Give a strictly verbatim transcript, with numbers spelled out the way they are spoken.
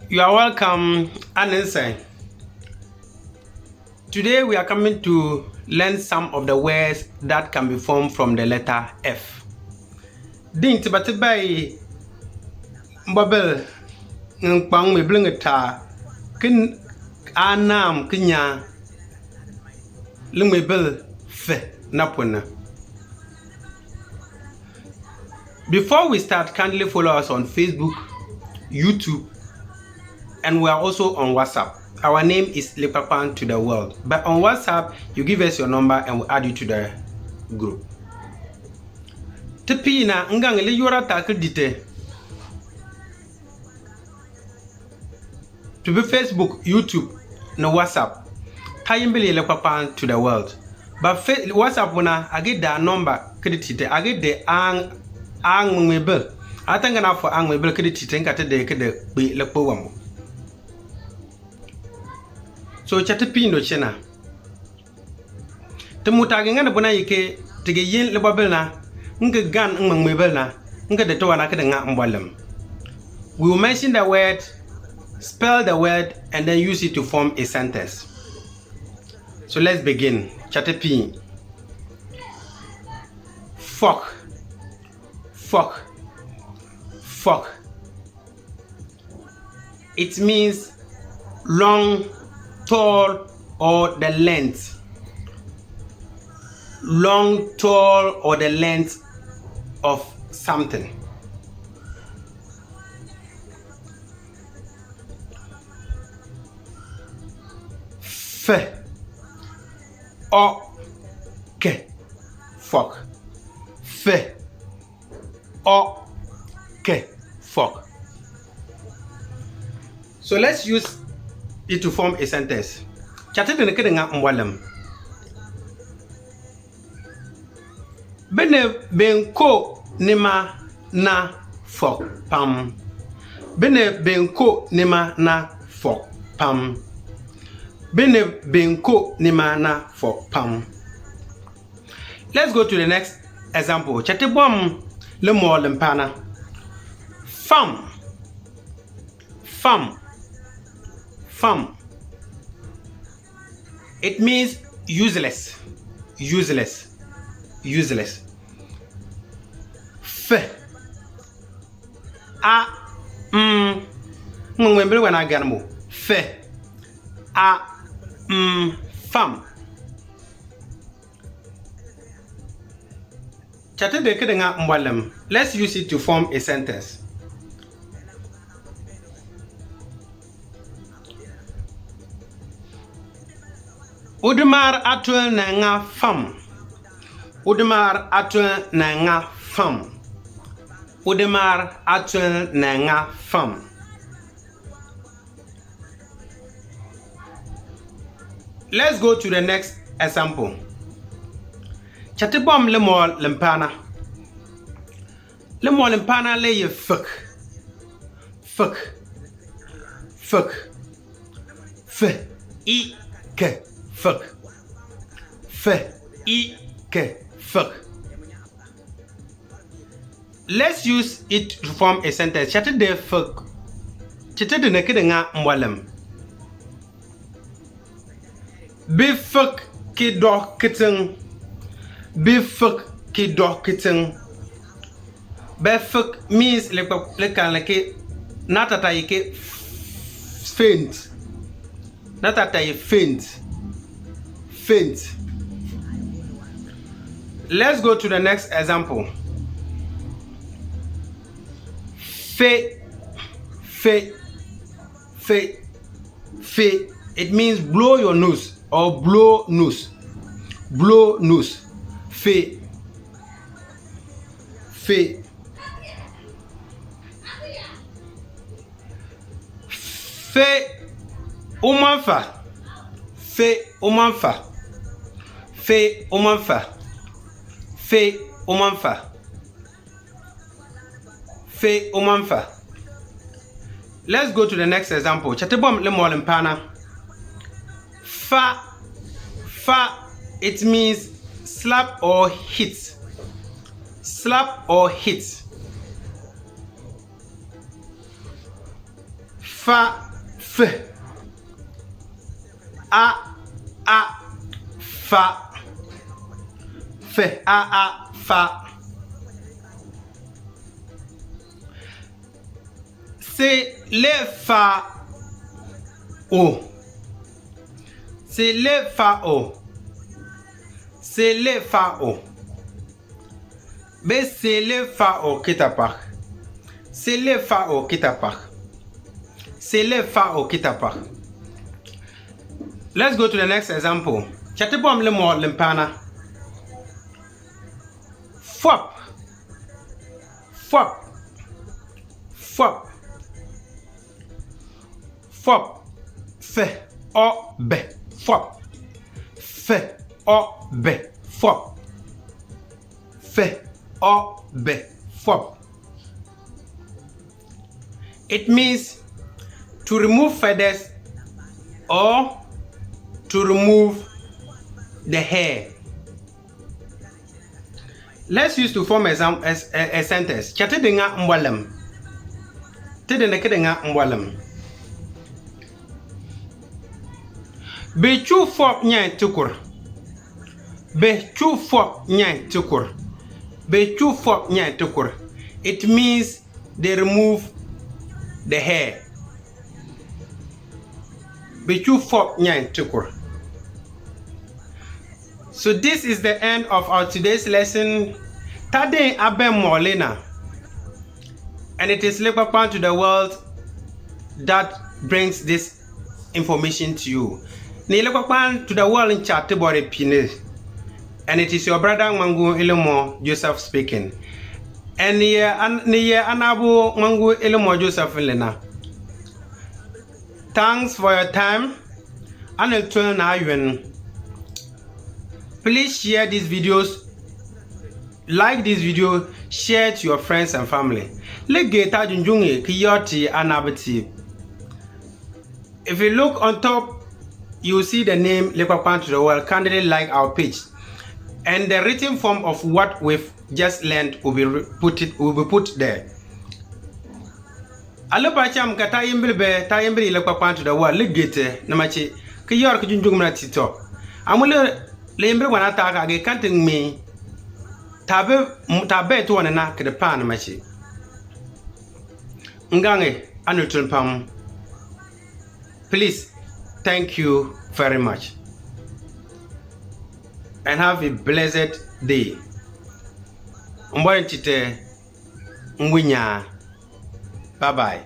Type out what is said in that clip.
You are welcome, Aninsen. Today we are coming to learn some of the words that can be formed from the letter F. Din tibatibai mbɔbil ŋinkpaŋ ŋmibil ŋitaa ki aanaam ki nya liŋmibil fi na ponn ni. Before we start, kindly follow us on Facebook, YouTube, and we are also on WhatsApp. Our name is Likpakpan to the World. But on WhatsApp, you give us your number and we add you to the group. Ti piina, n gaŋ li yoor ataa ki di te. To be Facebook, YouTube, ni WhatsApp. Tayimbil ye Likpakpan to the World. Ba fe WhatsApp pu na, a ge da number ki di tii te. A ge de ang ang ŋmiŋmibil. A tan gana fo ang ŋmiŋmibil ki di tii te, ka te de ki de kpe le kpe wa mo. So cha ti piin do chena. Ti mu taah ga ŋa ni pu na ye ke ti ga yin libɔbil na, m ga galn ŋmiŋmibil na, m ga di tiwan na ki di ŋa mbɔlem. We will mention the word, spell the word, and then use it to form a sentence. So let's begin. Cha ti piin. Fɔk. Fɔk. Fɔk. It means long, tall, or the length. Long, tall, or the length of something. Fe. O. Ke. Fɔk. Fe. O. Ke. Fɔk. So let's use it to form a sentence. Cha ti di ni ki di ŋa mbɔlem. Binib bi ko nima na fɔk pam. Binib bi ko nima na fɔk pam. Binib bi ko nima na fɔk pam. Let's go to the next example. Cha ti bɔm limɔɔl li paan na. Fam. Fam. Fam. It means useless. Useless. Useless. Fe. A. M. Ŋmiŋmibil wan aa gar mu. Fe. A. M. Fam. Cha ti di ki di ŋa mbɔlem. Let's use it to form a sentence. Udimar aatuln nan ŋa fam. Udimar aatuln nan ŋa fam. Udimar aatuln nan ŋa fam. Let's go to the next example. Cha ti bɔm limɔɔl li paan na. Limɔɔl li paan na le ye fik. Fik. Fik. Fe. I. Ke. Fik. Fe. I. Ke. Fik. Let's use it to form a sentence. Cha ti di fik. Cha ti di ni ki di ŋa mbɔlem. Bi fik ki dɔ kitiŋ. Bi fik ki dɔ kitiŋ. Bi fik means li kpa li kan li ki na tata yi ki faint. Na tata yi faint. Faint. Let's go to the next example. Fe, fe, fe, fe. It means blow your nose or blow nose. Blow nose. Fe, fe. Fe umanfa. Fe umanfa. Fe umanfa. Fe umanfa. Fe umanfa. Let's go to the next example. Cha ti bɔm limɔɔl li paan na. Fa. Fa. It means slap or hit. Slap or hit. Fa, f. A, a, fa. F, a, a, fa. Si le fa o. Si le fa o. Si le fa o. Bee si le fa o kitaapak. Si le fa o kitaapak. Si le fa o kitaapak. Let's go to the next example. Cha ti bɔm limɔɔl li paan na. Fɔb. Fɔb. Fɔb. Fɔb. F, ɔ, b. Fɔb. F, ɔ, b. Fɔb. F, ɔ, b. Fɔb. It means to remove feathers or to remove the hair. Let's use to form exam-, a, a, a sentence. Cha ti di ŋa mbɔlem. Ti di ni ki di ŋa mbɔlem. Bi chuu fɔb nyan tikur. Bi chuu fɔb nyan tikur. Bi chuu fɔb nyan tikur. It means they remove the hair. Bi chuu fɔb nyan tikur. So this is the end of our today's lesson. Tadin abem mɔlina. And it is Likpakpan to the World that brings this information to you. Ni Likpakpan to the World in chat tibɔr ipiini. And it is your brother Ngmangu Ilimo Joseph speaking. And ni ye an-, ni ye anabu Ngmangu Ilimo Joseph lina. Thanks for your time. Aniltul na yun. Please share these videos. Like this video, share to your friends and family. Li gee taa junjung i ki yɔr ti anabiti. If you look on top, you will see the name Likpakpan to the World. Kindly like our page. And the written form of what we've just learned will be re-, put it, will be put there. Alipacham ka taayimbil be, taayimbil Likpakpan to the World, li gee ti nima chee, ki yɔr ki junjung mina ti tɔ. Amu li, liyimbil ŋmana taa ka gee kan ti ŋmee. Taa bi, taa bee tiwan ni na ki di paan nima chee. Ngaŋ i anutun pam. Please, thank you very much. And have a blessed day. Mbɔn tite, nwinya. Bye bye.